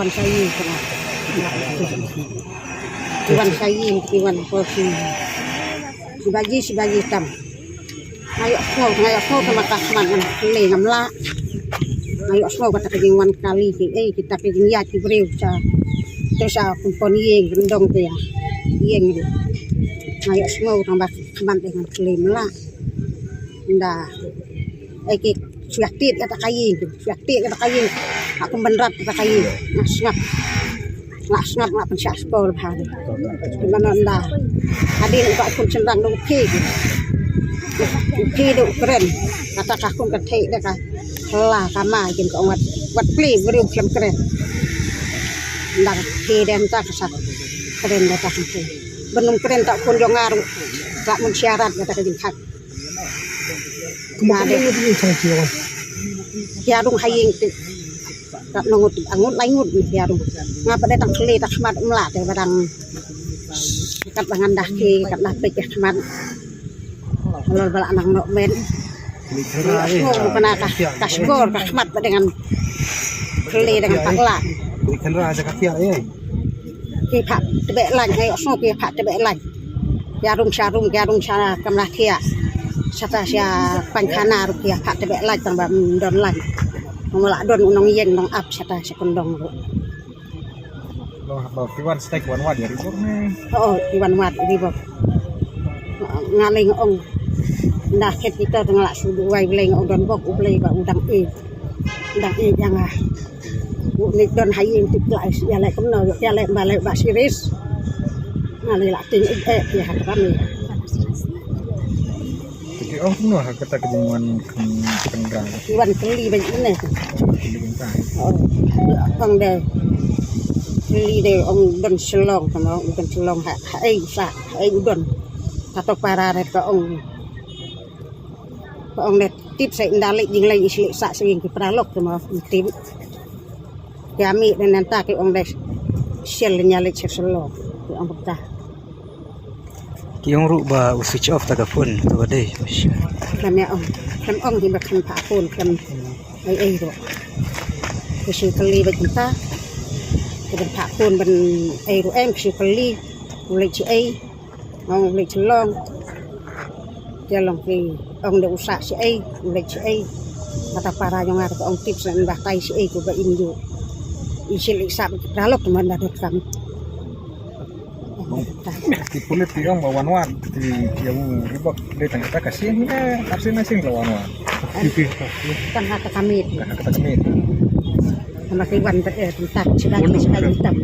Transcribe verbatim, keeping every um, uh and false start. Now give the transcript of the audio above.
Sa ïing tang. Ki wan sa ïing, ki wan por ki. Sibagi, sibagi tam. Nga ïohsngew, nga ïohsngew tang ba ka khmat ngan khlei ngam lah. Nga ïohsngew kata ka jingwan kali ki, eh, kita ki jingïaid ki briew sa. Te sa kum pon ïing, ryndong te ïa. Ïing. Nga ïohsngew tang ba ka khmat te ngan khlei ngam lah. Nda. Eh, ki shu ïa tied kata ka ïing, shu ïa tied kata ka ïing. Nga kum ban rap kata ka ïing. Nga sngap. Nga sngap, nga pynshah skul bha. Ki mano nda. Hadien u ba u khun shynrang dang phi. U phi dang kren. Kata ka khun ka thei da ka. La ka ma kin ka ong wat, wat pli briew khlem kren. Nda ka phi den ta ka sa. Kren da ta ka phi. Ban ym kren ta u khun jong nga ruh. Ka mun syarat kata ka jingkhak. Kumba ka dei ngi thang ki wan. Ki ïa rung ha ïing te. Ka nongut angut lai ngut ki ïa rung. Nga pat dei tang khlei ta khmat ym lah te ba dang. Kat ba ngan dah ki, kat dah peit ki khmat. Lor ba lah nang noh met. Ïohsngew kana ka, ka skor ka khmat ba dei ngan khlei dei ngan pat lah. Kynra ja ka kiar eh. Ki phah tbeh lain, nga ïohsngew ki phah tbeh lain. Ki ïa rung sha rum, ki ïa rung sha kamra thiah. Sata sha paikhana ruh ki ïa phah tbeh lain tang ba ym don lain. Ym lah don u nongïeng nongap sata sha kyndong ruh. Long haba ki wan stek wan wad ïa ri bok ne? Oh, ki wan wad ri bok. Nga lei nga ong. Nda khet kita te nga lah shu duwai Blei nga ong don bok U Blei ba u dang ïeit. Dang ïeit ïa nga. U ni don ha ïing tip la ïa leh kumno ïa leh ba leh ba serious. Nga lei la ting ïeit ïeit ïa ha kane. Te ki ong kumno ha kata ka jingwan kynrang. Ki wan kylli ba ine. Kylli kynrang. Oh. Ong de. Kylli de ong don Shillong kumno ong don Shillong ha ha ei sa ha ei u don. Kato para ret ka ong. Ka ong de tip sa inda leit jingleit i shlei sa sa ïing ki paralok te ma tip. Ki ami de nanta ki ong de sel nya leit sel selo ki ong bynta. Ki ong ruh ba u switch off ta ka phone to ba dei. Khlem ïa ong khlem ong hi ba khlem pha phone khlem ei ei ruh. Ki shu kylli ba bynta. Ki ban pha phone ban ei ruh em ki shu kylli. U leit shi ei. Ong leit shlong. Te long ki ong de u sah shi ei, u leit shi ei. Kata para jong nga ka ong tip sa ba tai shi ei ko ba im ju. I shi leit sah ki paralok man da dot kam. Ki pulit ki ong ba wan wan ki ki u ribok de tang kata ka sing ne ka sing na sing la wan wan. Tang ha ka kamit. Tang ha ka kamit. Sama ki wan ba eh tang tak sida ki sida hitam.